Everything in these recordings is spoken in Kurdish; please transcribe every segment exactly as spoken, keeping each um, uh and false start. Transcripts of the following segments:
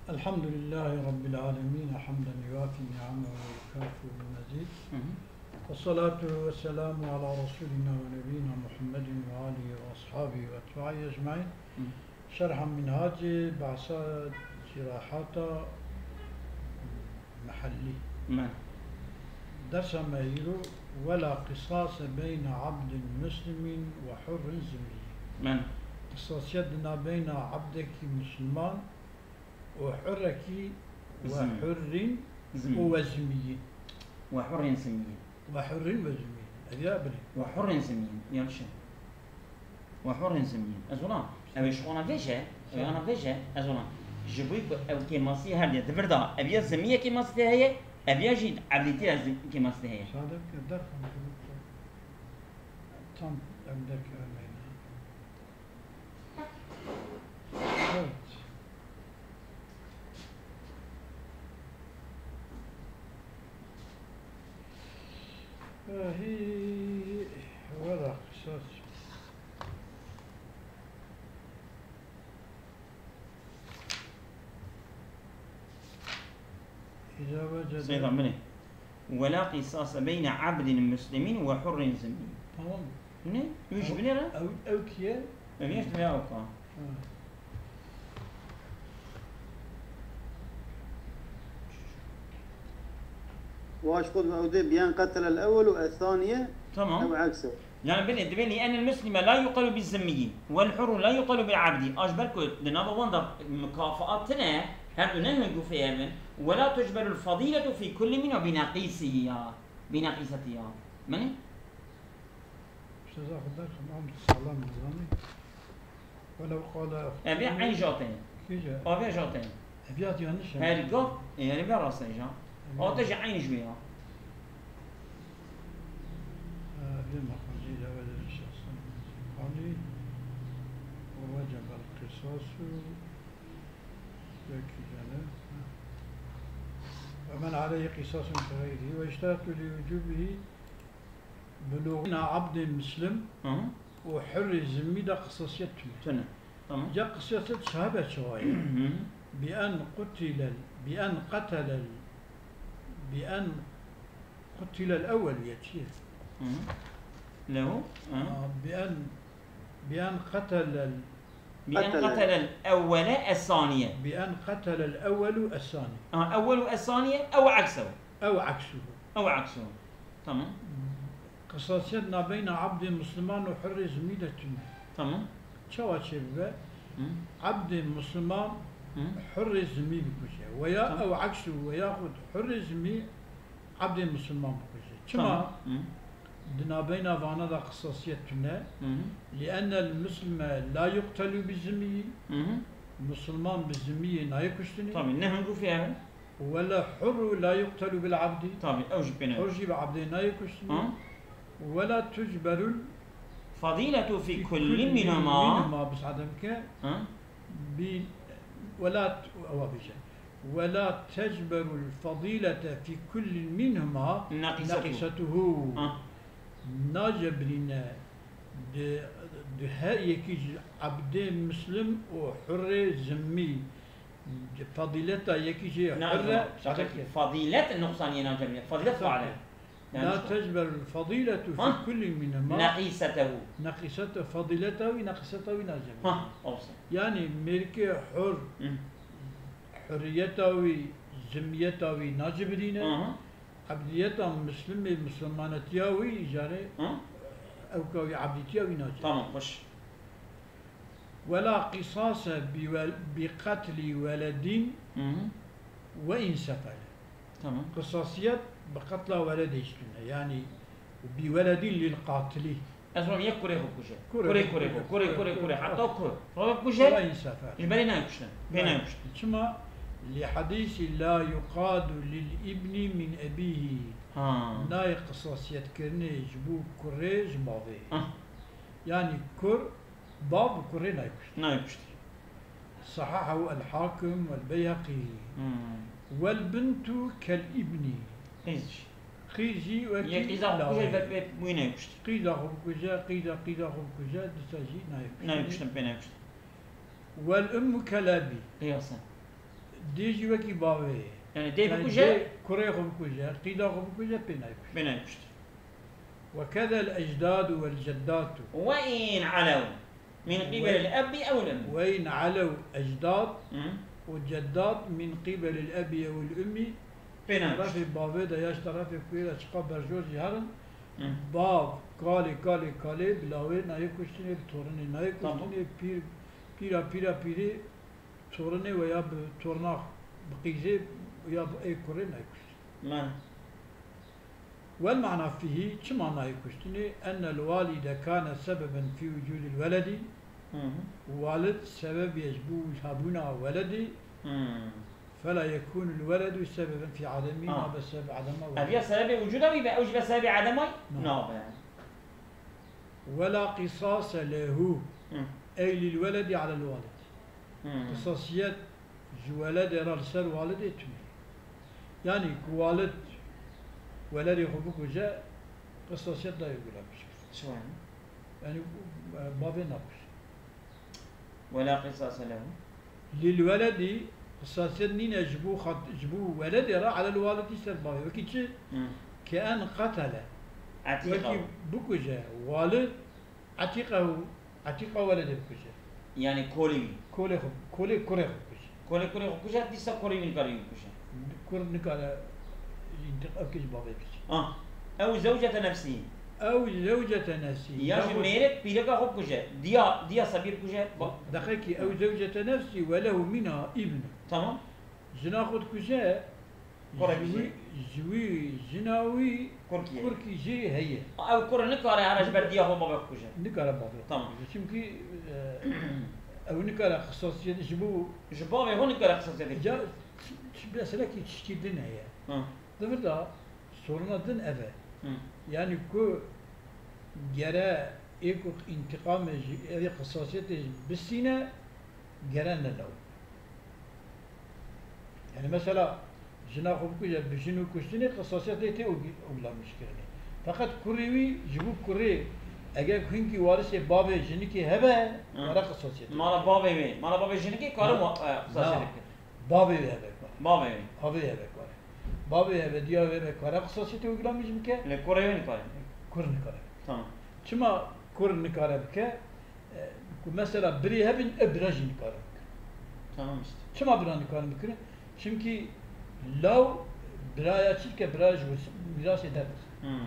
الحمد لله رب العالمين، حمدا يوافي نعمه ويكافئ المزيد. Hı hı. والصلاة والسلام على رسولنا ونبينا محمد وآله وأصحابه وأتباعه أجمعين. Hı. Şerha Minhacê behsa cirahatta mehellî. Me. Dersa me îro, ولا قصاص بين عبد مسلم وحر ذمي. Me. Qisasiyet di nabeyna abdekî misliman û hurrekî ve Zimmi. hurrin Zimmi. û ve zimmiyîn. Ve hurrin zimmiyin. Ve hurrin ve zimmiyîn. Ev ya binê. Ve hurrin zimmiyin. Yanlış e. Ve hurrin zimmiyin. Ez ona, ev ji ona vêje, ev Sen- ona vêje, ez ona. Ji bo ku ev kêmasî her diye. Di vir de, ev ya zimmiye kêmasî de heye, ev ya jî evlîtiye zim-, kêmasî de heye. Sade ke derxan tam ev derkeve meydan. Evet. Ahî, wela qisas. Îza wecede. Seyda, binê. ولا قصاص بين عبد مسلم وحر ذمي. Tamam. Ne? Üç Ew, bine re? Ew, ew kiye? Ev yeş me awka. Ha. Waş xwe ew dê biyan qetel el ewwel û ethaniye Tamam. ew ekse. Yani binê, dibê لأن المسلم لا يقتل بالذمي والحر لا يقتل بالعبد. Aji ber ku di nava wan de mukafaat tine, her du ne hingûfê hev in. ولا تجبر الفضيلة في كل منهما بنقيصه. بنقيصتها. Binê? Ustaz, axir derxim, am salam nizanî. Welew qala Ev ya eyn jateyê. Kîje? Aviya jateyê. Ev ya yanlış e. Her gaf, e, yani ben rastlayacağım. Ev ya- Ate ji eyn jû ya. Ev ya maqam zî de ve de şahsen. Qali ve vecebel qisasu. Peki, yani. Ve men aleyhi qisasun bi gayrihi ve işteratu li vücubihi. Buluğuna abdê muslim Hı hı. û hurrê zimmî de qisasiyet tune. Tune. Tamam. Ya qisasiyet sahibe çawa ye? Hı hı. Bi en qutilel, bi en qetelel, bi en qutilel ewwel ye çi ye? Hı hı. Lehu, hı. Aa, bi en, bi en qetelel Bi en Qetele. qetelel ewwele es-saniye. Bi en qetelel ewwelu es-sani. Ha, ewwelu es-saniye, ew eksehu. Ew eksuhu. Ew eksuhu. Tamam. Qisasiyet nabeyna abdê musliman û hurrê zimî de tune. Tamam. Çawa çêbibe? Hı. Abdê musliman Hı. hurrê zimî bikuje. Weya Tamam. ew eksuhu, weya xud hurrê zimî Abdê Misliman bikuje. Çima? Tamam. Hı. Di navbeyna vana de qisasiyet tune. Hı hı. Li'ennel muslime la yuqtelu bi zimmiyi. Hı hı. Misliman bi zimmiyê nayê kuştinê. Tabii, ne hingûfê ev in? Wele hurru la yuqtelu bil abdi. Tabii, ew jî pê nayê. Hur jî bi abdê nayê kuştinê. Hı. Wela tucberul Fadiletu fi fi kulli kulli minhuma. minhuma, bi sade bike. Hı. Bi, wela t-, ewa bêje. Wela tecberul fadîlete fî kullin minhuma Neqîsetuhu. neqîsetuhu. Ha. Nacebirîne di, di her yekî ji ebdê muslim û hurrê zimmî, fadîleta yekî jê Ne hurre, ewa, şakir. Fadîlet nuqsaniyê nacebirîne. Fadîlet Şakir. faale. Yani La şu- tecberul fadiletu Ha? fi kulli minhuma Neqîsetehu. neqîsete fadîleta wî, neqîseta wî nacebirîne. Ha, olsun. Yani mêrikê hur, Hı. hurriyeta wî, zimmiyeta wî nacibirîne. Hı hı. Ebdiyeta muslimê, muslimanetiya wî, îcarê Hı? ewka wî, ebdîtiya wî nacibirîne. Tamam, hoş. Wela qisase bi wel-, bi qetlî weledin Hı hı. ve in sefele. Tamam. Qisasiyet bi qetla weledê jî tune. Yani bi weledin lil qatilî. Ez wan yek kurê xwe bikuje. Kurê Kurê, xwe kurê bikuje. xwe, kurê, kurê, kurê, Kurê. heta kur. Xwe bikuje. Ve in sefele. Ji berê nayê kuştin. Pê Yani, nayê kuştin. Çima? Li hadîsî la yuqadu lil ibni min ebîhi. Ha. Nayê qisasiyet kirinê ji bo kurê ji bavê. Ah. Yani kur Bav bi kurê nayê kuşt. Nayê kuşt. Sahahahu el-Hakim vel-Beyhaqî. Hmm. Vel-bintu kel-ibni. Qîz jî. Qîz jî wekî Yê qîza xwe lawê. bikuje, ve, ve wî nayê kuşt. Qîza xwe bikuje, qîza, qîza xwe bikuje, disa jî nayê kuşt. Nayê kuştin, pê nayê kuşt. Vel-ummu kel-abi. Qiyase. Dê jî wekî bavê ye. Yani dê Yani bikuje? Dê kurê xwe bikuje, qîda xwe bikuje, pê nayê kuştin. Pê nayê kuştin. وكذا الأجداد والجدات. وإن علوا من قبل الأب أو الأم. وإن علوا أجداد Hı. وجدات من قبل الأب أو الأم. Pê nayê kuştin. Tarafê bavê de ya ji tarafê kuyê de çiqa berjor jî herin. Hı. Bav, kalê, kalê, kalê, bi lawê nayê kuştinê, bi torinê nayê Tamam. kuştinê, pîr, pîra, pîra, pîrê, torinê we ya bi torna bi qîzê ya bi ê kurê nayê kuştin. Me. والمعنى فيه, çi manayê kuştinê? أن الوالد كان سببا في وجود الولد. Hı hı. Walid sebebê ji bo hebûna weledê. Hı. فلا يكون الولد سببا في عدمه, Ha. nabe sebeb edema Ev ya weledê. Sebebê wicûda wî be, ew jî be sebebê edema wî? Na. Nabe. ولا قصاص له. Hı. أي للولد على الوالد. Hı. Qisasiyet ji weledê re li ser walidê tune. Yani ku walid weledê xwe bikuje, qisasiyet nayê uygulamiş kirin. Çima yani? Yani, e, bavê nakuje. ولا قصاص له. Lil weledî, qisasiyet nîne ji bo xat-, ji bo weledê re, alel walidî ser bavê. Wekî çi? Hı. Ke en qetele. Etîqa. Wekî bikuje, walid, etîqehu, etîqa weledê bikuje. Yani kolê wî. Kolê xwe, kolê kurê xwe bikuje. Kolê kurê xwe bikuje, dîsa kurê wî nikare wî bikuje. Kur nikare întiq-, ev kê ji bavê bikuje. Ah. Ew zewcete nefsî. Ew zewcete nefsî. Ya ji Yahut mêrik pîreka xwe bikuje. Diya, diya sebî bikuje. Ba- Deqekî ew zewcete nefsî we lehu mîna îbnu. Tamam. Jina xwe dikuje, Kurek ji jî. wî, ji wî jina wî Kurkî ye. kurkî jî heye. Ew kur nikare here ji ber diya xwe bavê xwe bikuje. Nikare bavê xwe Tamam. bikuje. Çimkî, e, ew nikare qisasiyetê ji bo Ji bavê xwe nikare qisasiyetê bikuje. Ya, ç-, ç-, meselekî tiştî din heye. Hı. Di vir de soruna din ev e. Hı. Yani ku gere ê ku întiqamê ji, ê qisasiyetê ji bistîne, gere ne lew. Yani mesela jina xwe bikuje, bi jin û kuştinê qisasiyetê tê ug-, uglamiş kirinê. Feqet kurê wî, ji bo kurê, eger ku hinkî warisê bavê jinikê hebe, Ha. kare qisasiyetê. Mala bavê wê, mala bavê jinikê kare Na. wa-, e, qisasiyetê Na. bike. Bavê wê hebe kare. Bavê wê. Bavê hebe kare. Bavê hebe, diya wê hebe kare qisasiyetê uglamiş bike. Lê kurê wê nikare. Kur nikare. Tamam. Çima kur nikare bike? E, ku mesela birê hebin, e, bira jî nikarin bikirin. Tamam işte. Çima bira nikarin bikirin? Çimkî law biraya çi dike, bira ji wir-, mîrasê derdixe. Hmm.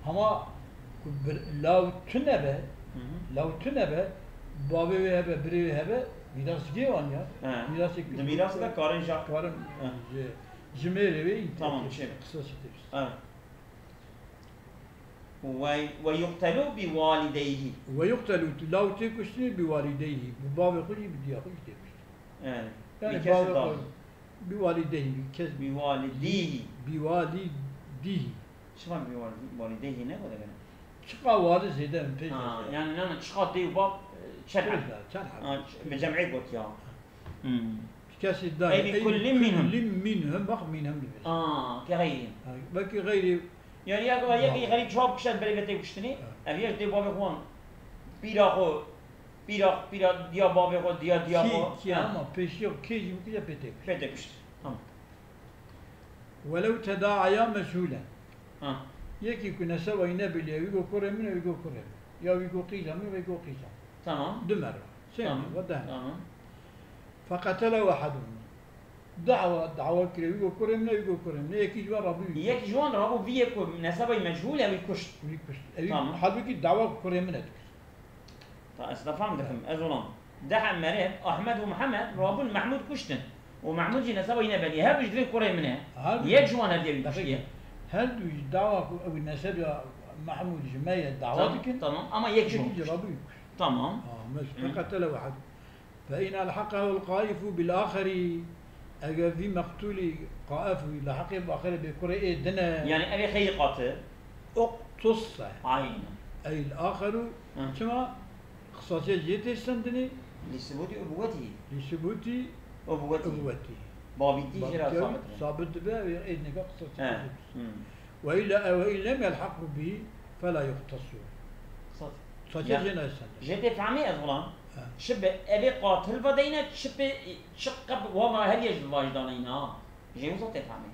Hema ku bir, law tune be, Hı hı. law tune be, bavê wê hebe, birê wê hebe, mîras gê wan ya. He. Mîrasê Di mîrasê de karin ja- karin He. ji, ji mêrê wê Tamam, întiqam şey. qisasî tê bîst. Evet. Ve, ve yuqtelu bi valideyhi. Ve yuqtelu, tu law tê kuştinê bi valideyhi. Bi bavê xwe jî, bi diya xwe jî tê kuştin. Yani, Yani bir kez bavê daha. xwe, bi valideyhi, kes Bi valideyhi. Bi valideyhi. Çima bi valideyhi ne kadar gene? Çiqa wali zêde min pêş Ha, de. Yani, yani çiqa dê û bab, e, çend Pêş heb? de, çend heb? Ha, ç-, bi cem'ê got ya. Hmm. Kesî da. Ey bi Ey kullin minhum. Kullin minhum, bak minhum dibe. Aa, ke xeyrî. Ha, belkî xeyrî Yani ya, ya, ya xerî çawa bikişe berê ve tê kuştinê. Ha. Ev ya dê bavê xwan. Pîra xwe, pîra, pîra diya bavê xwe, diya, diya Kî, xwe. kî Ha. ama pêşiya kê jî bikuje pê tê kuşt. Pê tê kuşt. Tamam. Welew tedaaya meçhûlen. Ha. Yekî ku neseba wî nebêliye, wî go kurê min e, wî go kurê min. Ya wî go qîza min, wî go qîza min. Tamam. Du merva. Sê Tamam. merva, deh merva. Tamam. Feqetele wehedûn. Dawa, dawa kire, wî go kurê min e, wî go kurê min e. Yekî ji wan rabû wî Yek ji wan rabû vî yek ku neseba wî mechûl e, wî kuşt. Wî kuşt. Ew Tamam. halbûkî dawa kurê min e dikir. Ta ez te fam dikim, ez olam. Deh meriv, Ahmed û Mihemed rabûn Mehmûd kuştin. Û Mehmûd jî neseba wî nebelî. Her du ji divê kurê min e. Her du Yek ji wan hevdiye wî Deqîqe. kuştiye. Her du ji dawa ku ew neseba Mehmûd ji me ye dawa Tamam, dikin. tamam. Ama yek ji wan Yekî ji kuşt. rabû wî kuşt. Tamam. Ah, mes-, Hı. feqetele wehedûn. فإن ألحقه القائف بالآخر، eger vî meqtûlî qaif wî li heqê bi axirê bê kurê ê din e. Yani ev ê xeyrî qate. اقتص. Aynen. أي الآخر. Hı. Çima? Qisasiyê jê tê sendinê. Li subûtî ubuwetî. Li subûtî Ubuwetî. ubuwetî. Bavîtî jê re Bavîtî sabit e. sabit dibe, ew ê dineka qisasiyê He. tê. Hı. وإلا، وإن لم يلحقه به فلا يقتص. Sat. Saçê Ya. jê nayê sendin. Jê tê fehmî ez xulam. Çi bi evê qatil ve deyne, çi bi, çi qe bi wa ma her ye ji vaj daneyne ha. Jê wisa tê fehmê.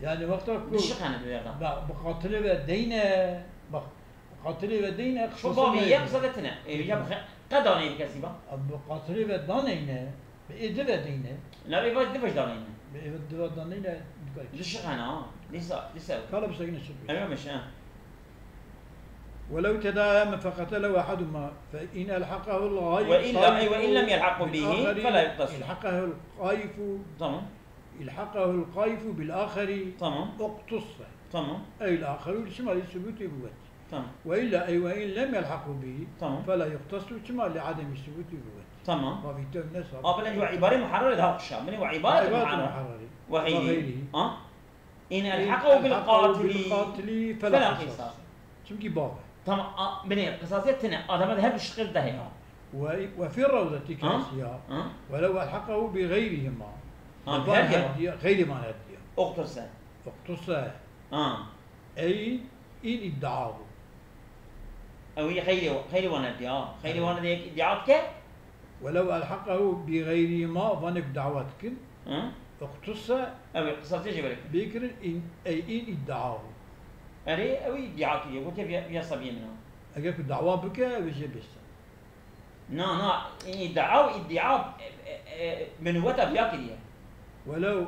Yani wexta ku Dişiqene bi verda. Be, bi qatilê ve deyne, bak, bi qatilê ve deyne, Şu qisasê bavê me ye ye. Qisa de tine. E, ya bi qe-, qe daneyê bi kesî ba. Bi qatilê ve daneyne, bi ê di ve deyne. Na ê vaj di vaj daneyne. Bi ê di ve daneyne, dikar. Dişiqene ha. Dîsa, dîsa. Kala bi sekine çi bi. Emin miş, ha. ولو تدايا فقتله أحدهما فإن ألحقه الغايب وإلا، أي وإن لم يلحقه به بالآخر فلا يقتص. ألحقه الغايب Tamam. ألحقه الغايب بالآخر Tamam. اقتص. Tamam. أي الآخر لشمال ثبوت بوت. Tamam. وإلا أي وإن لم يلحقه به Tamam. فلا يقتص شمال لعدم ثبوت بوت. Tamam. ما في تم نسب. Aa, belê wa îbarê muharrerê daha xweş e. Belê wa îbarê Îbaret muharrer. Muharrerê. Ve geyri. Ve geyri. Ha? In elhaqehu bil qatili fela qisas. Çimkî bav e. Tamam, a, binê qisasê tine, adama de her du şiqil de heye. Ve, ve fî rewzeti kesiya, welew elhaqehu bi xeyrihima. Ha, bi her diya. Xeyrihima her diya. Oqtuse. Oqtuse. Ha. Ey, in iddia bû. Ew ê xeyrê, xeyrê wan her diya. Xeyrê wan de yek iddia dike? Welew elhaqehu bi xeyrihima, vanek dawa dikin. Hı? Uqtuse Ew ê qisasê jê were kirin. Bê kirin, in, ey in iddiahu. Erê, ew îddia kiriye, gotiye vîya, vîya sebiyê min a. Eger ku dawa bike, ew ê jê bêse. Na, na, in îddia û îddia, e, e, e, bi nûweta vîya kiriye. Welew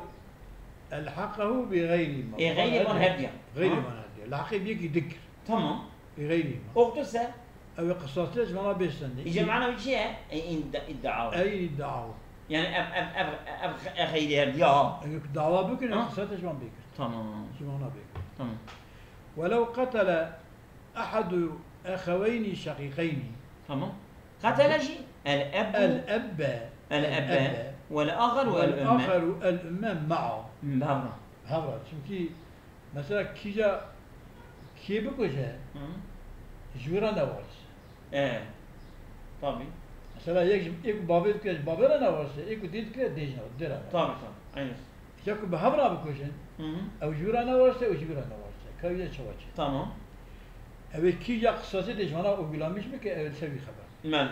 elhaqehu bi xeyrihima. Ê, xeyrê van her diya. Xeyrê van her diya. Lehqê bi yekî dikir. Tamam. Bi xeyrihima. Uqtuse. Ew ê qisasê ji vana bêstendê. Îca mana wî çi ye? Ey îdda-, îddia. Ey îddia. Yani ev, ev, ev, ev, ev xeyrê her diya. Ew ê dawa bikin, ha? Qisasê ji van bêkir. Tamam. Ji vana bêkir. Tamam. Welew qetele ehadu exeweyni şeqîqeyni. Tamam. Qetele jî el ebbu. El ebbe. El ebbe. Wal axaru el ümme. Wal axaru el ümme ma'a. Bi hevra. Bi hevra. Çimkî Mesela kîja kê bikuje, Hı. ji wî re newarise. E, tabii. Mesela yek ji, ê ku bavê dikuje, ji bavê re newarise, ê ku dê dikuje, dê ji dê re newarise. Tabii, tabii. Aynısı. Ya ku bi hev re bikujin, Hı hı. ew ji wî re newarise, ew ji wî re newarise. Ka wî de çawa çê? Tamam. Ew ê kîja qisasê dê ji vana uygulamiş bike, ew li ser wî xeber. Belê.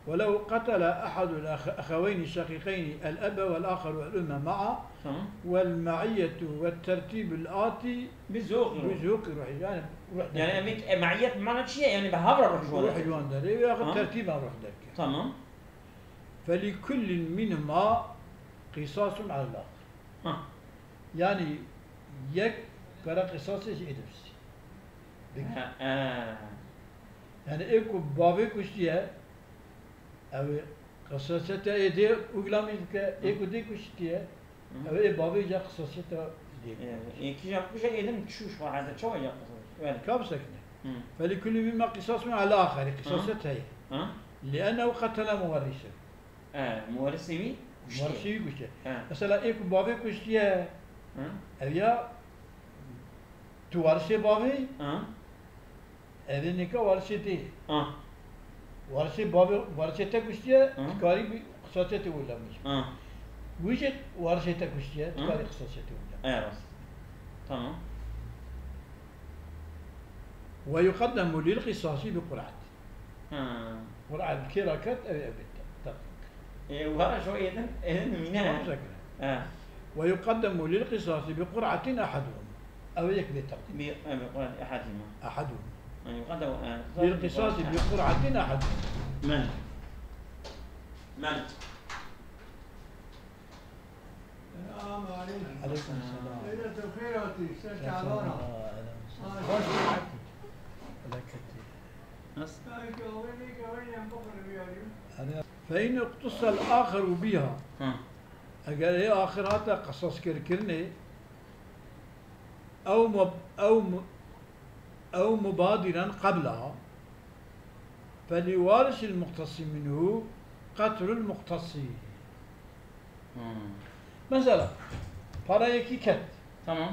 ولو قتل أحد الأخ-، أخوين الشقيقين الأب والآخر الأم معا، Tamam. والمعية والترتيب الآتي Bi zûqî ruh. بذوق روح، yani ruh Yani derkeve. Emek, e, maiyet mana çi ye? Yani bi hev re ruh ji wan Ruh derkeve. Ji wan derê, ya Ha? tertîben ruh derkeve. Tamam. فلكل منهما قصاص على الآخر. Ha. Yani yek kara qisasê ji ê dibirsî. Bik- Ha, ha. Yani ê ku bavê kuştiye, Ew ê qisaseta ê dê uygulamî bike, ê ku dê kuştiye, Hı. ew ê bavê ca qisaseta dê. Ee, ê kîja kuşe ê din çû ji xwe heze, çawa ya qisas? Belê. Ka bisekine. Hı. Felî kulli mîma qîsasun ala axerî, Hı. qîsaset heye. Hı. Lîennehu qetele muwerrîse. Ee, muwerrisê wî kuştiye. Muwerrisê wî kuştiye. He. Mesela ê ku bavê kuştiye, Hı. ew ya tu warisê bavê, Hı. Ev ê nika warisê dê. Ah. Warisê bavê, warisê te kuştiye, Ah. dikarî bi qisasê te wila min. Ah. Wî jî warisê te kuştiye, Ah. dikarî qisasê te wila. Ev rast. Tamam. Ve yuqaddemu lil qisasî bi qur'at. Ha. Qur'at kê ra ket, ev, ev ê te-, te-, Ê, wara şu êdin, êdin mîne. Tamam, zekre. Ha. Ve yuqaddemu lil qisasî bi qur'atin ahaduhum. Ew yek bê teqdîm. Bi, e, bi qur'at ahadihima. Ahaduhum. Yani yuqaddemu, e, Lil qisasî bi qur'atin ahaduhum. Men. Men. Selamun aleyküm. Aleyküm selam. Öyle tevfik atı işte, Sen çağlar sen al. Aa, öyle misin? Aa, Hoş geldin. Öyle kötü. Nasıl? Sanki o beni görünce bu kadar bir arıyor. Hani, fe in iqtusel ahiru biha. Ha. Eger ê axir hate qisas kir kirinê, ew mu-, ew mu-, ew mubadiren qebla, feliwarisil muqtasi minhu qetlul muqtasi. Hmm. Mesela, para yekî ket. Tamam.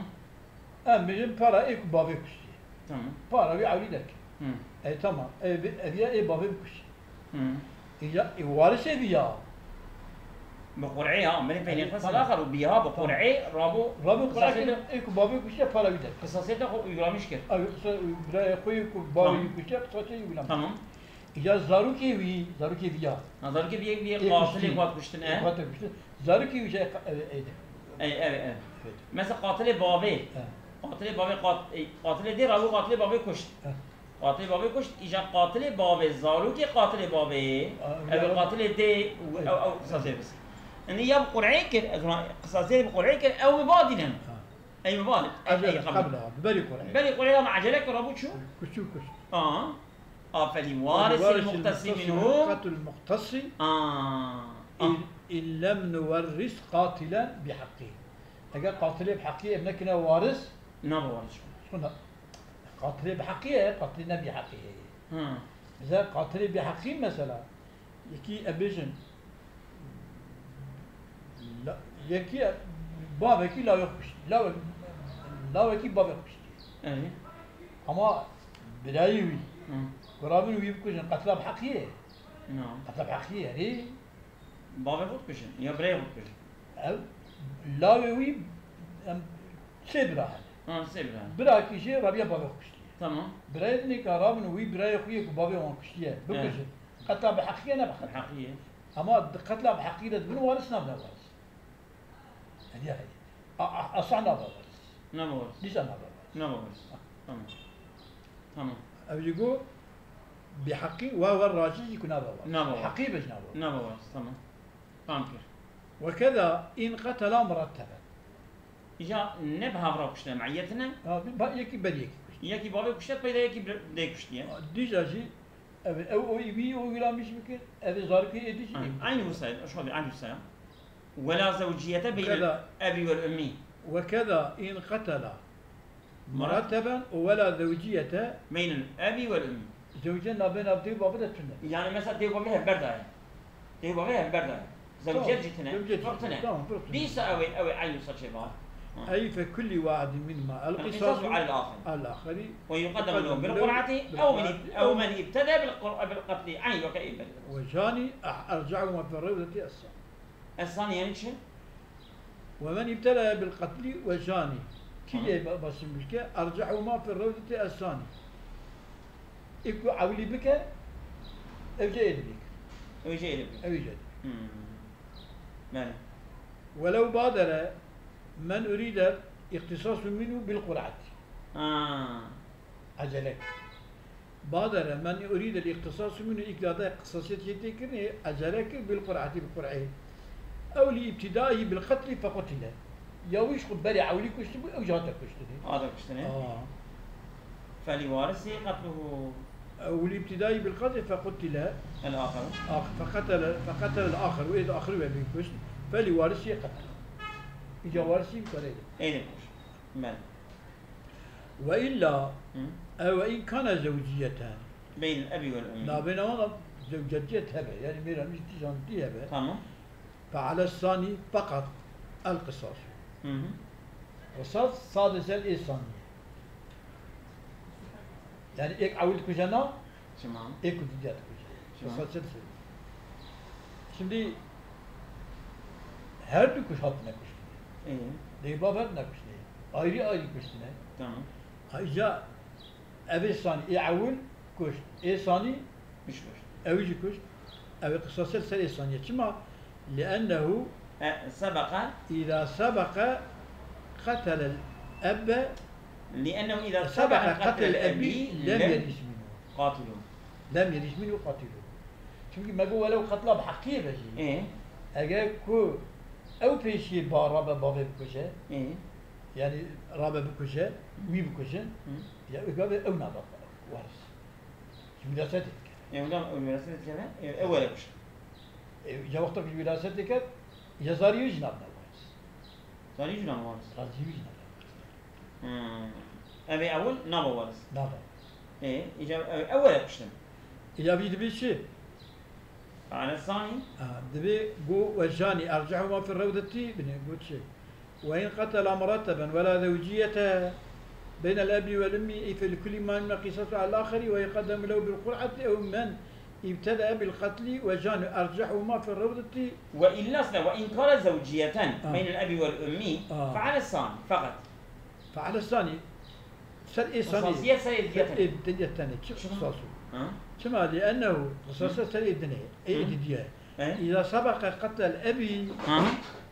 Em bêjin para ê ku bavê kuştiye. Tamam. Para wî ewlî derkeve. Hmm. Ey tamam. Ey bi-, ev ya ê bavê bikuşî. Hmm. Îja ê warisê vî ya. Bi qur'ê ya, min Ey, peynî qisas tamam. Axir û biha bi Tamam. qur'ê, rabo Rabî qisasê Qur'an de ê ku bavê kuştiye para wî derkeve. Qisasê de xwe uygulamiş kir. Ew qisa, birayê xwe yê ku bavê Tamam. wî kuştiye, qisasê wî uygulamiş. Tamam. Îca zarokê wî, zarokê viya. Ha, zarokê viya, viya Ê qatilê kuştî. Ku hat kuştin, e? Ku hat kuştin. Zarokê wî jî ê, ê, ê, Ey, ev, ev. Evet. Mesela qatilê bavê. He. Qatilê bavê qat-, ey, qatilê dê rabû qatilê bavê kuşt. He. Qatilê bavê kuşt, îca qatilê bavê, zarokê qatilê bavê. Aa, Ev ya. Qatilê dê, Evet. ew, ew, sazê biz. Yani ya bi Qur'ê kir, ez ona qisasê bi Qur'ê kir, ew bi badînin. Ha. Ey bi badîn. Ey, Acele, ey, qabul. Qabla, beri Qur'ê. Beri Qur'ê ama acele kir, rabû çû? Kuştî kuşt. Aa. فلوارث المقتص منه. قتل المقتص. Aa. إن، إن لم نورث قاتلا بحقه. Eger qatilê bi heqî ev nekine waris, Nabe waris. Şuna, qatilê bi heqî ye, qatilê ne bi heqî ye. Ha. Bize qatilê bi heqî mesela, yekî ebêjin, la-, yekî bavekî lawê xwe kuşt, lawe-, lawekî bavê xwe kuştî. Erê. Ama birayê wî, Hı. Ku rabin wî bikujin, qetla bi heqî ye. Na. Qetla bi heqî ye, erê. Bavê xwe dikujin, ya birayê xwe dikujin. Ev, lawê wî, em, sê bira hene. Ha, sê bira hene. Birakî jê rabiya bavê xwe kuştiye. Tamam. Birayê din ê ka rabin wî birayê xwe yê ku bavê wan kuştiye, Evet. bikujin. Qetla bi heqî ye, ne bi Bi heqî ye. Ama di qetla bi heqî de dibin waris, nabine waris. Hediya heye. A, a, asa naba waris. Naba waris. Dîsa naba waris. Naba waris. Tamam. Tamam. Ev jî got, bi heqî wa wer racî jî ku naba waris. Naba waris. Heqî be jî naba waris. Naba waris, tamam. Fam kir. Ve keda in qetela muratteben. Îca ne bi hevra kuştine, me'iyetine? Ha, bi, ba-, yekî ber yekî kuşt. Yekî bavê kuşte, peyda yekî bir-, dê kuştiye. Dîsa jî Ev, ew, o wî, o wî la miş bikir, ev ê zarokê êdî jî Aynî, ê bikir. Aynî wisa ye, eşxabî, aynî wisa ye. Wela zewciyete beynel Keda. Ebi vel ummi. Ve keda in qetela Murat. Murateben û wela zewciyete Beynel ebi vel ummi. Zewciye nabêna dê û bavê de tune. Yani mesela dê û bavê hevber daye. Dê û bavê hevber daye. Zewciyet Tamam, jî tine, zewciyet jî firq tine. tine. Tamam, firq tine. Dîsa ew ê, ew ê eynî wisa çêba. Ha. Ey fe kulli wahidin minhuma el El qisasu qisasu alel axir. Alel axiri. Ve yuqaddemu lehu bil qur'ati ew men ib-, ew men ibtede bil qur-, bil qatli. Eyn weke ibtede. Ve jani ah-, erca'uhuma fi revdeti es-sani. Es-sani yani çi? Ve men ibtede bil qatli ve jani. Kî Tamam. ê ba-, basî bike, erca'uhuma fi revdeti es-sani. Ê ku ewilî bike, ew jê ê dibî. Ew jê ê dibî. Ew jê ê dibî. Hmm. Belê. Welew badere men urîde iqtisasu minhu bil qur'ati. Ha. Ecele kir. Badere men urîde iqtisasu minhu, îkdada qisasiyet jê tê kirinê, ecele kir bil qur'ati, bi qur'ê. Ew li îbtidayî bil qetli fequtile. Ya wî ji xwe berê ewilî kuştibû, ew jî hate kuştinê. Hate kuştinê. Aa. Felî warisi qetluhu. Ew li îbtidayî bil qetli fequtile. El axir. Ax-, feqetele, feqetele el axir. Wê de axir ve bî kuşt. Felî warisi qetluhu. Îca warisi karê de. Ê de kuşt. Belê. Ve illa, Hı. ew ve in kana zewciyeten. Beynel ebi vel ummi. Nabêna wan zewcetiyet hebe. Yani mêra min jî tî zantî hebe. Tamam. Fe ale sani feqat el qisas. Hı hı. Qisas sadece ê saniye. Yani êk ewil dikuje na, Çima? êk û didiya dikuje. Çima? Qisas çi dişê? Şimdi her du kuş hatine kuştine. Ee? Dê bav hatine kuştine. Ayrı ayrı kuştine. Tamam. Ha, îca Ev ê sanî, ê ewil kuşt. Ê sanî Hiç kuşt. Ew jî kuşt. Ew ê qisas ser, ser ê sanî ye. Çima? Li'ennehu E, sebeqe. Îza sebeqe qetelel ebbe, Li'ennehu îza sebeqe sebeqe qetelel qetelel ebî ebî lem lem yeris minhu. Qatilu. Lem yeris minhu qatilu. Çimkî me got welew qetla bi heqiyê be jî. Ê. Eger ku ew pêşiyê ba rabe bavê bikuje, Ê. yani rabe bikuje, wî bikujin, Hı. ya ew gabe ew nabe waris. Ji wirasetê dikeve. Ew nam, ew wirasetê dikeve, ew, ew were kuşt. E, ya wexta ku ji wirasetê ket, ya zarî wî jî nabine waris. Zarî jî nabine waris. Zarî wî jî nabine waris. Hmm. Ev ê ewil nabe waris. Nabe. Ê, îca ew, ew were kuştin. Îca vî dibê çi? Fe'ale sanî. Ha, dibê got, "Ve janî ercihuma fi rewdetî", binê got çi? "Ve in qetela muretteben ve la zewciyete beynel ebi vel ummi, ey fe li kulli ma minhuma qisas al axeri ve yuqaddemu lehu bil qur'ati ew men ibtede bil qetli ve janî ercihuma fi rewdetî." Ve illa sine, ve in kane zewciyeten Ha. beynel ebi vel ummi, Ha. fe'ale sanî, feqet. Fe'ale sanî, ser ê sanî. Qisasiyet ser ê diyetene. Ser ê diyetene. Çi Çima? Qisas o? Ha? Çima? لأنه qisasa ser ê dinê, ê Hı. didiye. E? إذا سبق قتل الأب, Ha?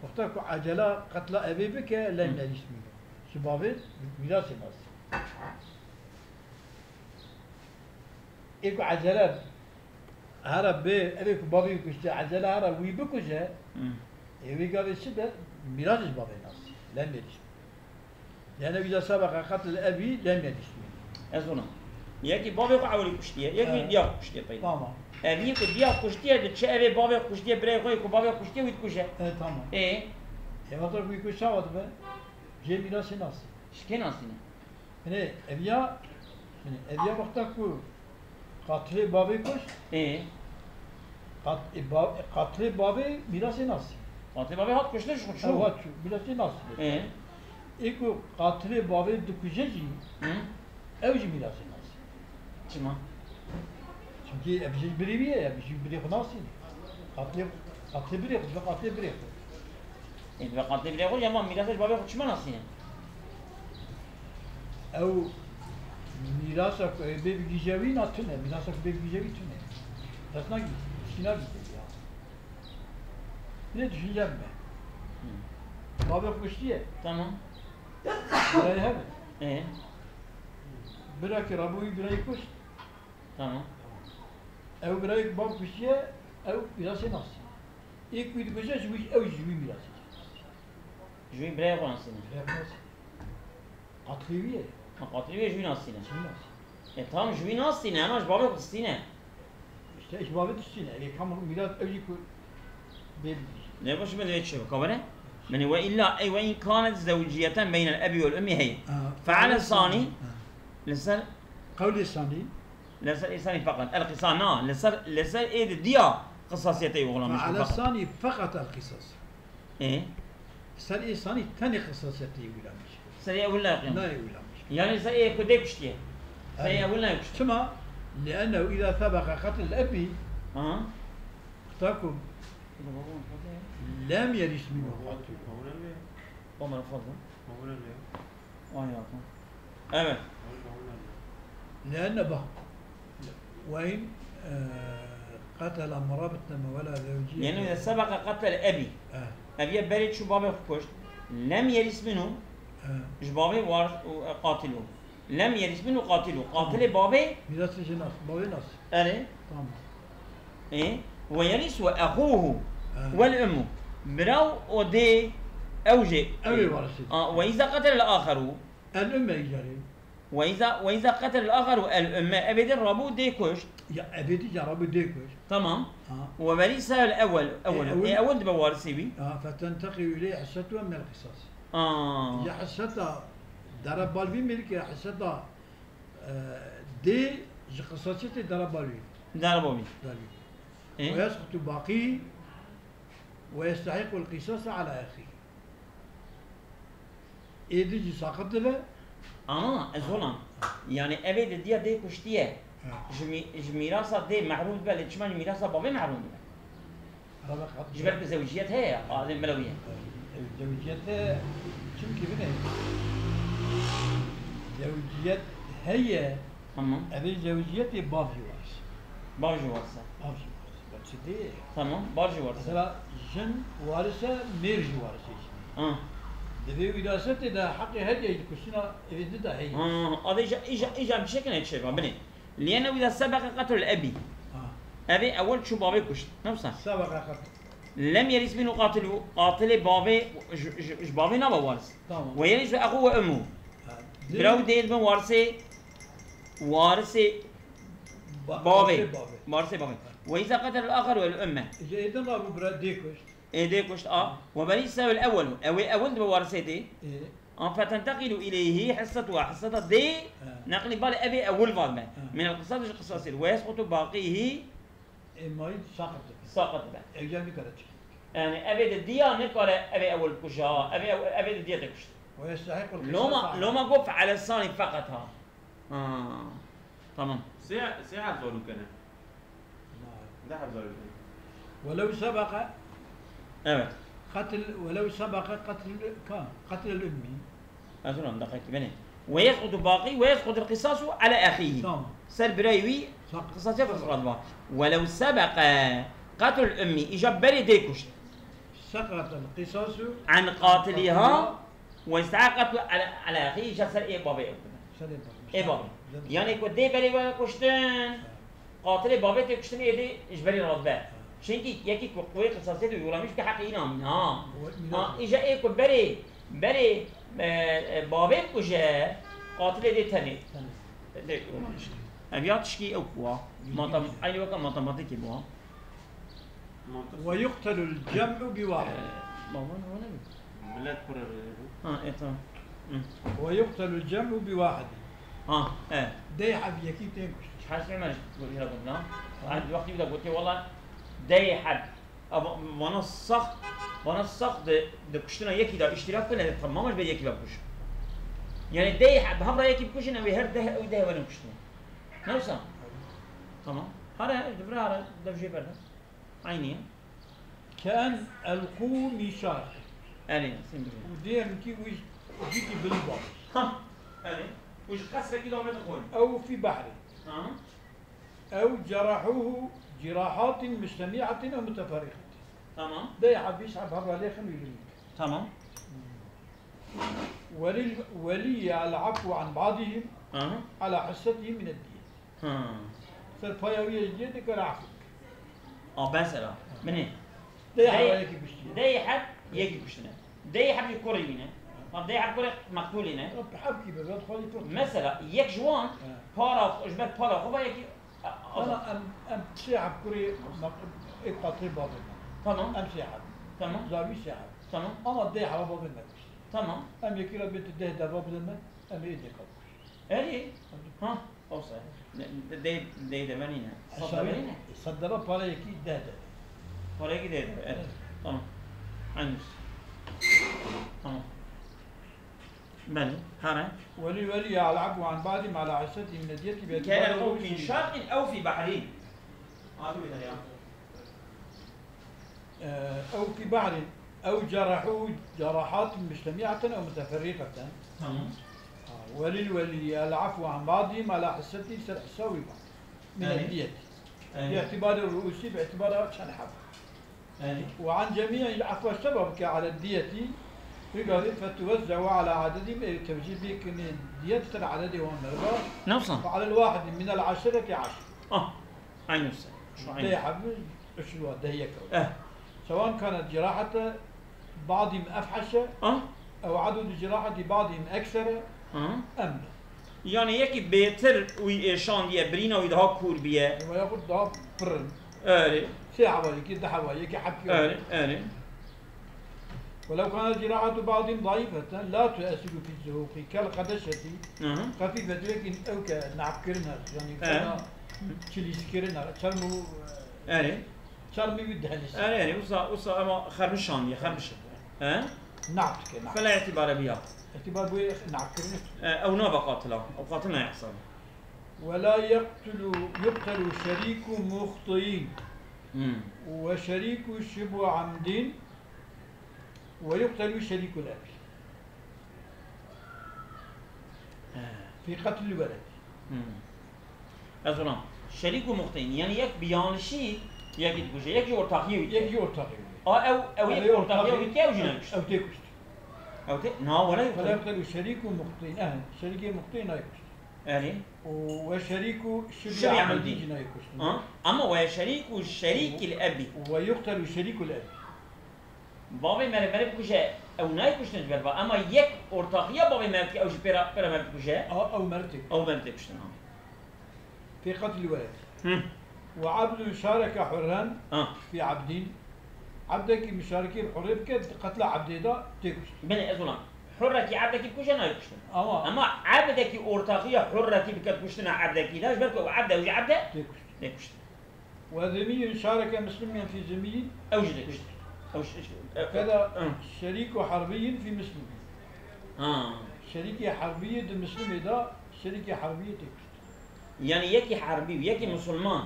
wexta ku ecela qetla evê bike, lem Hı. yerîs mîno. Ji bavê mîrasê nas. Ê ku ecele here bê, evê ku bavê wî kuştiye, ecele here wî bikuje, Hı. ê wê gavê çi be? Mîrasê ji bavê nas. Lem yerîs mîno. Yani إذا سبق قتل الأب لم يرث منه. Ez ona. Yekî bavê xwe ewilî kuştiye, yekî Evet. diya xwe kuştiye peyda. Tamam. Evî ku diya kuştiye, diçe evê bavê xwe kuştiye, birayê xwe ku bavê xwe kuştiye, wî dikuje. E, tamam. Ê? E, vata ku wî kuşa ve dibe, cê mîrasê nasî. Ji kê nasîne? Binê, eviya, binê, eviya wexta ku qatilê bavê kuşt, Ê? Qat-, e, ba-, e, qatilê bavê mîrasê nasî. Qatilê bavê hat kuştin ji xwe çû. Ew hat çû, mîrasê nasî. Ê? Ê ku qatilê bavê dikuje jî, Hı? ew jî mîrasê nasî. Çima? Çimkî ev jî birê wî ye, ev jî birê xwe nasîne. Qatilê, qatilê birê xwe, qatilê birê xwe. Ê, dibe qatilê birê xwe, ya ma mîrasa ji bavê xwe çima nasîne? Ew mîrasa ku ê bê bigihîje wî na tune, mîrasa ku bê bigihîje wî tune. Dest nagî, şî nagî ya. Ne düşünce mi? Hı. Bavê kuştiye. Tamam. Birayê hebe. Ee? Birakî rabû wî birayê kuşt. Tamam. Ew birayê ku bav kuştiye, ew mîrasê nasî. Ê ku wî dikuje ji wî, ew ji wî mîrasê. Ji wî birayê xwe nasîne. Birayê xwe nasî. Qatilê wî ye. Ha, qatilê wî ye, ji wî nasîne. Ji wî nasîne. E, tamam, ji wî nasîne, hema ji bavê xwe distîne. İşte ji bavê distîne. Ev kam mîras ew jî ku bê bidî. Ne baş me divê çi bikabine? Min وإلا أي وإن كانت زوجية بين الأب والأم هي. Ha. فعلى الثاني Ha. Li ser Qewlê sanî. Li ser ê sanî feqet. El qisas na. Li ser, li ser ê di diya qisasiyetê uygulamış. فعلى الثاني فقط القصاص. Ê? Ser ê sanî tenê qisasiyetê uygulamış. Ser ê ewil nayê qiyam. Nayê uygulamış. Yani ser ê ku dê kuştiye. Ser ê Evet. ewil nayê kuştiye. Çima? لأنه إذا سبق قتل الأب. Aha. Wexta ku لم يرث منه قاتل. Omar fazla. Aynen. Evet. لأن بقى وإن, e, قتل مرابطة ولا زوجية. Yani سبق قتل الأب. E. Eviye berê çû bavê xwe kuşt. لم يرث منه. E. Ji bavê war, e, qatil o. لم يرث منه قاتله. Qatilê bavê. Mîrasê jê nas, bavê nas. Erê. Tamam. E, ويرث أخوه Ha. والأم. Bira û dê ew jê. Ew ê warisê. A, وإذا قتل الآخر. El umme îcarê. وإذا، وإذا قتل الآخر الأم. Evê dê rabû dê kuşt. Ya evê dê ca rabû dê kuşt. Tamam. Ha. وورث الأول، E, أول. ewil. E, ewil dibe warisê wî. Ha, فتنتقل إليه حصتها من القصاص. Aa. Ya hisseta dere bal vî mêrikê, ya hisseta, e, dê ji qisasiyetê dere bal vî. Dere bal vî. Bal vî. E? ويسقط باقيه ويستحق القصاص على أخيه. Ê di jî saqit dibe. Ama ez olan. Yani evê di diya dê kuştiye. Ha. Ji mî-, ji mîrasa dê mehrûm dibe, lê çima ji mîrasa bavê mehrûm dibe? Ji ber ku zewciyet heye ya, alê melewiye. Zewciyet heye, çimkî bine. Zewciyet heye. Tamam. Evê zewciyetê bav jî waris. Bav jî waris e. Bav jî waris. Bak çi dê. Tamam, bav jî waris e. Mesela jin waris e, mêr jî waris e jî. Ha. Di vê wîrasetê de heqê her yek di kuştina evê di de heye. Ha, adê îja, îja, îja em çêkin çêva, binê. لأنه إذا سبق قتل الأب. Ha. Evê ewil çû bavê kuşt. Ne wisa? سبق قتل. لم يرث منه قاتله. Qatilê bavê, ji, ji, ji bavê nabe waris. Tamam. ويرث أخوه وأمه. Ha. Bira û dê dibin warisê, warisê Ba-, bavê. Warisê bavê. Warisê bavê. وإذا قتل الآخر الأم. Ji êdin rabû bira dê kuşt. Ê dê kuşt a. وورثه الأول. Ew ê ewil dibe warisê dê. Ê. An فتنتقل إليه حصتها. Hisseta dê Ha. neqlî bal evê ewil va dibe. Ha. من القصاص ji qisasê. ويسقط باقيه. Ê mayî saqit dibe. Saqit dibe. Ew ya nikare çi. Yani evê di diya nikare evê ewil kuja. Evê ew-, evê di diya te kuşt. ويستحق القصاص Loma, على loma got فعلى الثاني فقط ha. Ha. Tamam. Sê, sê heb zarokene. Nayê. De heb zarokene. ولو سبق Evet. قتل، ولو سبق قتل، ka, قتل الأم. Ez ona deqekî benê. Ve yesqutu baqî ve yesqutul qisasu ala axihi. Tamam. Ser birayê wî Tamam. qisasiyet radiba. Welev sebeqe qetlul ummi, îca berê dê kuşt. Seqatel qisasu An qatiliha ve istaha qetlu ala, ala axihi, îca ser ê bavê ew kuşt. Ser ê bavê. Ê bavê. Yanî ku dê berê ve kuştin, qatilê bavê tê kuştin ê dê ji berê radibe. Çinkî yekî ku quwê qisasiyetê uygulamiş ki heqê îna mîna. Ha, îca ê ku berê, berê, e, e, bavê bikuje, qatilê dê tenê. Tenê. Dê, ev ya tişkî ew kuwa. Matem-, eynî weke matematîkê bû ha. Mantık. Ve yuqtelul cem'u bi wahid. Ee, baba ne, o ne? Millet pırırı. Ha, e, tamam. Hı. Ve yuqtelul cem'u bi wahid. Ha, e. Dey heb yekî tên kuştin. Hesbi Ömer gotiye gotna. Ay, wextî bir de gotiye, valla dey heb. Ama vana sax, vana sax de, de kuştina yekî de iştirak kine, tamam, be yekî de kuş. Yani dey heb, hevra yekî kuşin, ew her deh, ew deh verin kuştin. Ne wisa? Tamam. Hare, divre hare, devjê berde. Aynı. Ke en elqû mîşar. Erê, sen bigre. Û diyelim ki wî jîkî bilî bavê. Ha, erê. Û ji qesrekî de avêtin xwe. Ew fî behrê. Ha. Ew cerahûhu cirahatin mustemiatin ew muteferrîqatin. Tamam. Dey heb bîst heb hevra lêxin wî bilî. Tamam. Welî, welî el afû an badihim Aha. ala hissetihi min ed-diyet. Ha. Ser paya wî yê diyetê kar afû. A, mesela. Binê. Dey Dey, heba yekî kuştiye. Dey heb yekî kuştine. Dey heb yê kurê wî ne. Ha, dey heb kurê meqtûlê ne. Heb kî be, ben xwedî pir. Mesela, yek ji wan He. para, ji ber para xwe ve yekî, a, Ana azad. em, em sê heb kurê mek-, ê qatilê bavê me. Tamam. Em sê heb. Tamam. Zavî sê heb. Tamam. Ama dey heba bavê me kuşt. Tamam. Em yekî re bê tu deh deva bide me, em ê dê qebûl. Erê. Ha, olsa. Ne, de, de, de, de, ne? Sed de, ne? Sed deva para yekî deh de. Para yekî deh de, evet. Evet. Tamam. Aynı. Tamam. Belê, hare. Welî welî ya el'afu an ba'dî ma la hisseti min ediyeti bi Ke itibari elqû fi şaqin ew fi behrîn. Adı bir ya. Ew fî behrîn, ew cerehû cerahatin mujtemiaten ew muteferrîqeten. Tamam. Ha, welil welî el afû an ba'dî ma la hisseti ser hisa wî ba. Min Evet. el diyet. Evet. Bi itibari ru'usî, bi itibara çend heb. Evet. Ve an cemî'il afwa sebeb ke ale diyeti, wî gavê fetuwezze'u ala adedîm, ê tevcîh bê kinê diyet ser adedê wan merva. Ne wisa? Fe alel wahidi min el aşireti aşir. Ah, aynı wisa. Şu aynı. Deh heb. Üç wa deh yek ew. Eh. Sewan kanet cirahete ba'dîm efheşe, Ah. ew adûdu ciraheti ba'dîm eksere, Ah. em ne. Yani yekî bêtir wî êşandiye, birîna wî daha kûr biye. Ve yaxud daha pir in. Erê. Sê hewayekî, du hewayekî, hepkî Erê, erê. Welew kanet cirahatu ba'dîm zayîfeten, la tuesiru fi zuhuqi, kel qedeşetî, Aha. xefîfetî, wekî ew ke nehbkirine, yani He. fena çilîskirine, çerm û, Erê. Çermî wî dihelîse. Erê, erê, wisa, wisa ema xermişan diye, xermiş. He? Nehb dike, nehb. Fela îtîbare biya. Îtîbar bûye nehbkirinê. E, ew nabe qatila. Ew qatil nayê hesabê. Ve la yeqtulu, yuqtelu şerîku muxtiyîn. Hmm. Ve şerîku şibu amdîn. Ve yuqtelu şerîkul ebi. He. Fî qetlil weled. Hmm. Ez ona. Şerîk û muxtîn. Yani yek bi yanlişî yekî dikuje. Yek ji ortaxiyê wî. Yek ji ortaxiyê wî. A, ew, ew yek ortaxiyê wî ke ew jî nekuşt. Ew tê kuşt. Ew tê, na, wele Wele yuqtelu şerîk û muxtîn. Eh, şerîkê muxtîn nayê kuşt. Erê. Û we şerîk û şibî Şibî amdî amdî. Jî nayê kuşt. Ha? Ama we şerîk û şerîkil ebi. Û we yuqtelu şerîkul ebi. Bavê me re, me re bikuje, ew nayê kuştin ji ber va. Ema yek ortaxiya bavê me ki ew jî pêra, pêra me bikuje. A, ew meriv tê. Ew meriv tê kuştin, ha. Fî qetlî weled. Hı. Ve abdun şareke hurren Ha. fî abdîn. Abdekî muşarekî hurrê bike, di qetla abdê de tê kuştin. Belê, ez olam. Hurrekî abdekî bikuje nayê kuştin. Ama Ama abdekî ortaxiya hurrekî bike kuştina abdekî de, ji ber ku ew abd e, ew jî abd e, Tê kuştin. tê kuştin. Ve zimîyun şareke muslimîn fî zimîyîn. Ew jî dikuşt. Ew jî, ew, Keda hı. şerîku herbîyîn fî muslimîn. Ha. Şerîkê herbîyê di muslimê de şerîkê herbîyê tê kuşt. Yani yekî herbî û yekî musulman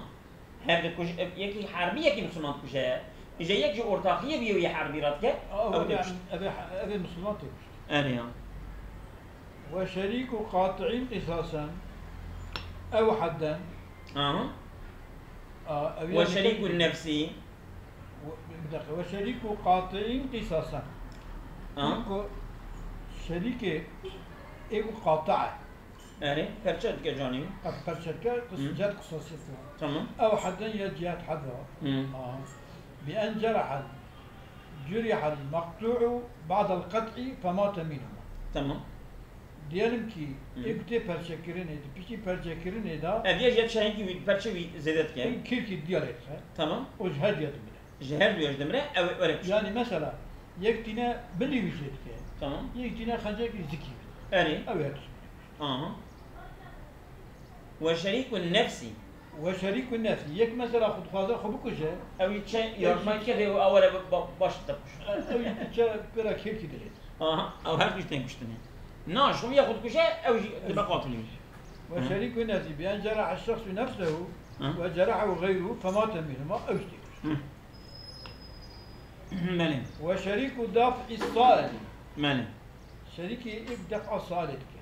hev dikuj-, yekî herbî yekî musulman dikuje. Îja yek ji ortaxiyê bî û yê herbî radike, Ew ew ê tê kuşt. Ev ê, ev ê musulman tê kuşt. Erê ya. وشريك قاطع قصاصا أو حدا. Aha. A, ev yani وشريك النفس. و-، bir dakika. وشريك قاطع قصاصا. Aha. Ku şerîkê ê ku qata e. Erê, perçe dike canî. Qat perçe dike, qis-, Hı. Cihad qisasiyet var. Tamam. Ew hedden ya cihad hedda. Hı. Aha. بأن جرح، جرح المقطوع بعد القطع فمات منهما. Tamam. Diyelim ki, Hı. Ê ku tê perçekirinê, di piştî perçekirinê de Ev ya ji yek şerîkî wî, perçe wî zêde dike. Ê kêrkî diya lê dixe. Tamam. O ji her diya dimire. Ji her duya ji dimire, ew ê were kuşt. Yani mesela, yek tîne bilî wî jê dike. Tamam. Yek tîne xencekî zikî wî. Erê. Ew her tişt. Aha. وشريك النفس. وشريك النفس. Yek mesela xwe dixwaze xwe bikuje. Ew ê çi yardimayî dike, ew ê were ba-, baş dide kuşt. Ew ê çi pira kêrkî dilê. Aha, ew her du jî tên kuştinê. Na, ji xwe ya xwe dikuje, ew jî dibe qatilî. وشريك النفس بأن جرح الشخص نفسه Hı. وجرحه غيره فمات منهما, ew jî tê kuşt. Hı. Belê. وشريك دفع الصائل. Belê. Şerîkê ê def a salê dike.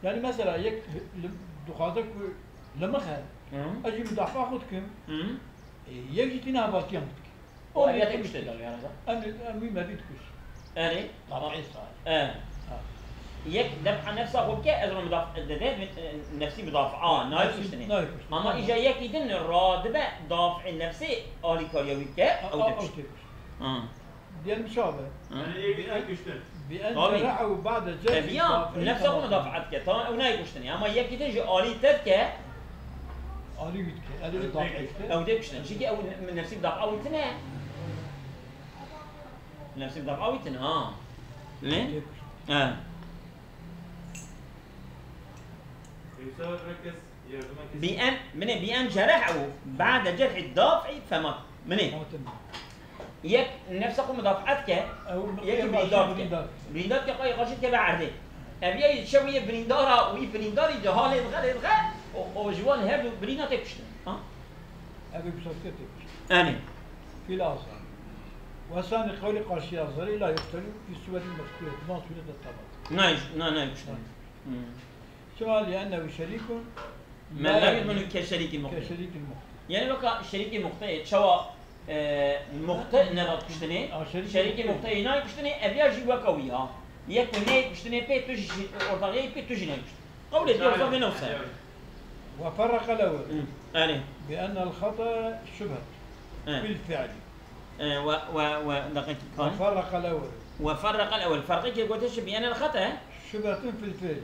Yani mesela yek li, dixwaze ku li min xe, Hı. Ez jî mudafa xwe dikim. Hı. E, yek jî tîne hevaltiya min dike. O ev ya tê kuştê de yani da. Em, em wî mevî dikuş. Erê. Daf'ê salê. E. Ha. Yek daf'a nefsa xwe bike, ez ro mudaf-, dede, e, nefsî mudafa. A, nayê kuştinê. Nayê kuştinê. Ama îja yekî din radibe daf'ê nefsê alîkariya wî bike, ew tê kuşt. Ha. Diyelim çabe. Ha. Yani yek jî tê kuştin. بأن جرحه بعد جرح الدافع. Ev ya, nefsa xwe mudafa dike. Tamam, ew nayê kuştinê. Ama yekî din ji alî te dike. Alî wî dike. Ew dê daf'ê dike. Ew tê kuştin. Çikî ew ne-, nefsî mudafa wî tine. Nefsî mudafa wî tine, ha. Ne? Tê kuştin. Ha. Yoksa herkes yardıma kesin. بأن، منê بأن جرحه بعد جرح الدافع فمات. Minê. Tamam. Yek nefsa xwe mudafa dike, yekî birîndar dike. Birîndar dike, qayê qarşî dike ve erdê. Ev ya çew yê birîndara û wî birîndarî di halê dixe, lê dixe, o, o ji wan her du birîna tê kuştin. Ha? Ev ê kuştin tê kuştin. Enê. Fîl azar. Ve sani qewlê qarşî azarê la yuqtelu fî sûretil mezkûre. Di van sûrete tabat. Nayê, na, nayê kuştin. Hmm. Çima? لأنه شريك من لا يضمن كشريك المخطئ. كشريك المخطئ. Yani weka şerîkê muxteyê, çawa, e, muxte nedat kuştinê, şerîkê muxteyê nayê kuştinê, ev ya jî weka wî ya. Yek ku neyê kuştinê pê, tu jî ortaxiyê pê, tu jî nayê kuştinê. Qewlê diyor zaten ne olsa. وفرق الأول. Hı, yani. بأن الخطأ شبهة في الفعل. E, ve, ve, ve, dakika. وفرق الأول. وفرق الأول. Ferqê kê gote şi بأن الخطأ. شبهة في الفعل.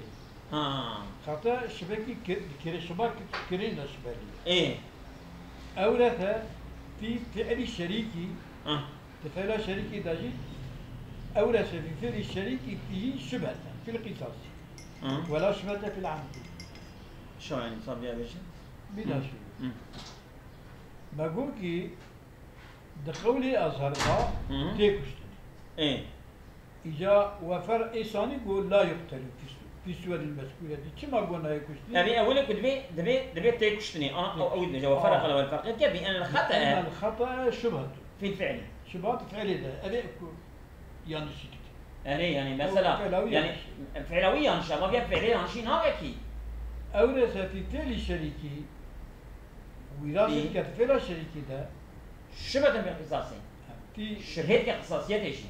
Ha. Xata şibekî ki-, dikire şiba ki-, kirin de şibelî. Ê. Ewrese fî fi'lî şerîkî, Ha. Di fi'la şerîkî de jî ewrese fî fi'lî şerîkî fî şibhete fîl qîsas. Ha. Wela şibhete fîl amdî. Şayîn, tabiya bêje. Bîna şî. Hı. Me got kî di qewlê Ezher de Hı. tê kuştinê. Ê. Îca we fer êsanî got la yuqtelu fî su-, fî suweril mezkûreti. Çima got nayê kuştinê? Evî ewilê ku divê, divê, divê tê kuştinê. Ana, ew, ew dibêje, we ferreqel, we ferqê dike, bi enel xete. Enel xete şubhetu. Fîl fi'lî. Şubhat fi'lê de. Evê ku yanlışî dike. Erê, yani, mesela, yani, fi'la wî yanlış e, ama bir fi'lê yanlışî navekî. Ewrese fî fi'lî şerîkî. Wîrasê dike fi'la şerîkî de. Şubhetin fîl qisasê. Fî şubhê dike qisasiyetê jî.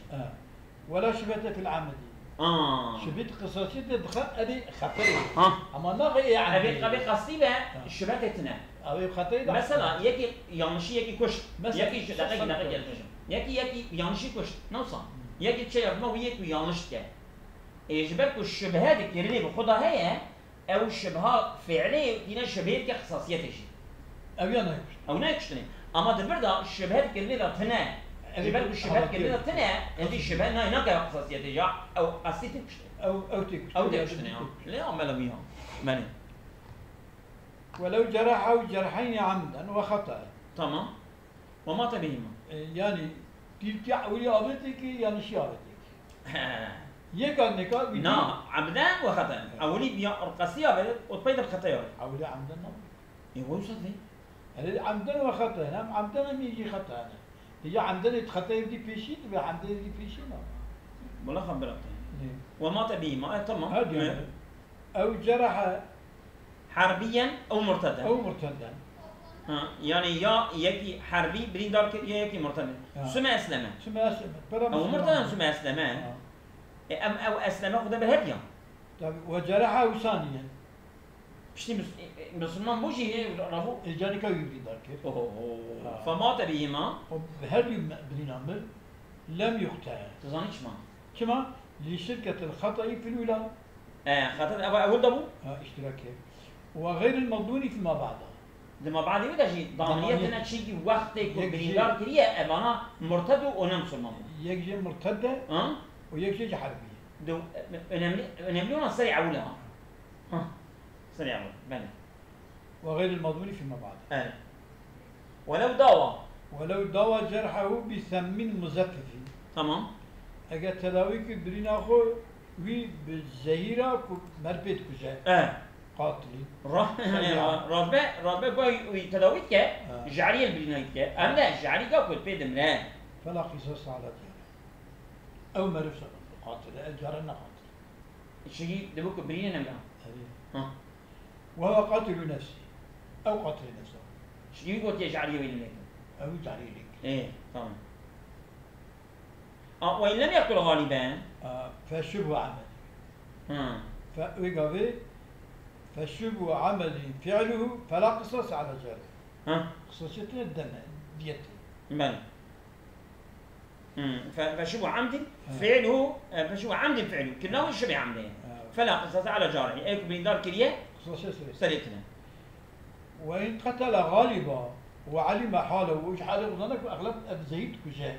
Wela şubhete fil amedî. Aa. Şubhê qisasiyete dixe evê xeterê. Ha. Ama naxe ê amedî. Evê, evê qastî be şubhete tine. Evê xeterê de. Mesela yekî yanlışî yekî kuşt. Mesela yekî, deqek, deqek, yekî, yekî, yekî yanlışî kuşt. Ne wisa? Yekî çi yapma wî yek yanlış dike. Ê, ji ber ku şubhe di kirinê bi xwe de heye, Ew şibha fi'lê tîne şibhê dike qisasiyetê jî. Ew ya nayê kuştinê. Ew nayê kuştinê. Ama di vir de şibhe di kirinê de tine. Ji ber ku şibhe di kirinê de tine, evî şibhe nayê nake qisasiyetê jî. Ew qestî tê kuştinê. Ew, ew tê kuştinê. Ew tê kuştinê ya. Lê amele wî ya. Belê. Welew cerehehu cerheyni amden ve xetaen. Tamam. Ve mate bihîma. E, yani, tîrkî ewilî avêtê ki, yanlişî avêtê ki. He. Yek aneka wî. Na, emden ve xeten. Ewilî bi ya-, qestî avêt, û pey de bi xetay avêt. Ewilî emden nabê. E, wisa vê. Hele emden ve xeten, hem emden hem jî xeten. Dija emdenê di xetayê dî pêşî dibe, emdenê dî pêşî nabê. Wala xebera te. Ve mate bihîma. E, tamam. Her diyan. E. Ew cerehe. Herbiyen ew murteden. Ew murteden. Ha, yani ya yekî herbî birîndar kir ya yekî murteden. Ha. Süme esleme. Süme esleme. Pera Ew murteden Müslüman. Süme esleme. Ha. E, em ew esleme xwe de bi her diyan. Tabii, ve cerehe ew saniyen. Piştî mis-, e, e, Müslüman bû jî, e, rabû. E, canika wî birîndar kir. Oho, oho. Ha. Femate bihîma. O her du me-, birîna mir. Lem yuqte. Tu zanî çima? Çima? Li şirketil xetayî fil ula. E, xeta ev ewil de bû? Ha, iştirak kir. Ve xeyril mezlûni fîma ba'da. Di ma ba'dê wê de jî damiyetine çîkî wextê ku Yek jê birîndar kiriye, evana murted û ne Müslüman bû. Yek jê murted e Ha? û yek jê jî herbî ye. Di, önemli, önemli olan serê ewil e ha. Ha. Serê ewil, belê. Ve xeyril mezlûni fîma ba'da. Evet. Welew dawa. Welew dawa cerhehu bi semmin muzeffifî. Tamam. Eger tedawî kir birîna xwe wî bi zehîra ku mer pê dikuje. E. Qatilî. Ra-, Seyyar. ra-, radbe, radbe ku wî tedawî dike, Ha. jariyê li birîna wî dike. Em de jarî ka ku pê dimre. Fela qisas ala cere. Ew meriv se qatil e, cere ne qatil. Şikî dibe ku birîne nemira. Erê. Ha. Ve huve qatilu nefsî. Ew qatilê nefsa. Şikî wî gotiye jariyê wî lê. Ew jariyê lê. Ê, tamam. A, ve in lem yektul galiben. A, fe şibhu amel. Ha. Fe, wê gavê fe şibhu amelin fi'luhu fela qisas ala cari. Ha. Qisasiyetine dene, diyetê. Belê. Hmm, fe-, feşibu amdin Ha. fi'luhu, e, feşibu amdin fi'luhu. Kirina wî şibê amdê. Ha. Fela qisasa ala carihi. Ê ku birîndar kiriye, Qisasê serê. serê tine. Ve in qetele galiba ve alime halehu. Ji halê xwe zane ku exleb ev zehîr dikuje.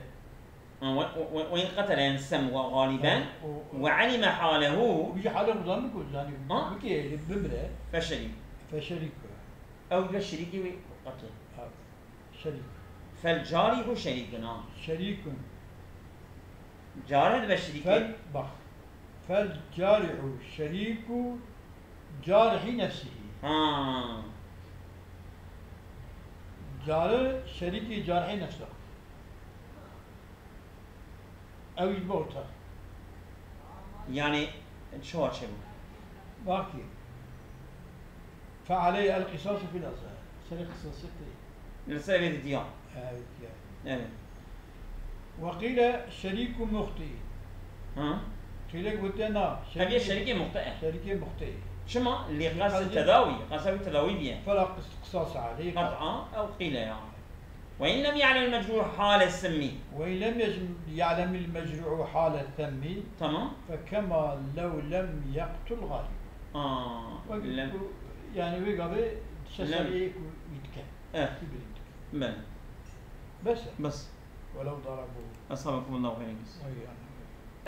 Ha, ve, ve, ve, ve in qetele, yani sem ve galiben, Ha, o, o. ve alime halehu. Wî ji halê xwe zane ku, yani, Ha? bike, bimre. Feşerîk. Feşerîk. Ew ve şerîkê wî qetl. Ha. Şerîk. Fel carihu şerîkun, ha. Şerîkun. Cari dibe şerîkê. Fel, bak. Fel carihu şerîku carihî nefsihî. Ha. Cari şerîkî carihî nefsa. Ew jî bi orta. Yani çawa çêbû? Bakî. Fe aleyh el qisasu fil azhar. Serê qisasê tê. Li ser vê didiya. Evet, ya. Evet. Ve qîle şerîku muxtî. Ha? Qîle gote na. Ev yê şerîkê muxtî e. Şerîkê muxtî. Çima? Li Li qasdê qasdê tedawî. Qasdê wî tedawî biye. Fela qis-, qisas aleyh. Qet'a ew qîle ya. Ve in lem ya'lemil mecruh hale semmi. Ve in lem yec-, ya'lemil mecruhu hale semmi. Tamam. Fe kema lew lem yeqtul galib. Aa, Wek lem. ku, yani wê gavê Lem. şeseriyê ku wî dike. Eh. Wî birîn dike. Ben. Bes e. Bes. Welew darabu. Esabekumullahu xeyren kes. Ay, yani.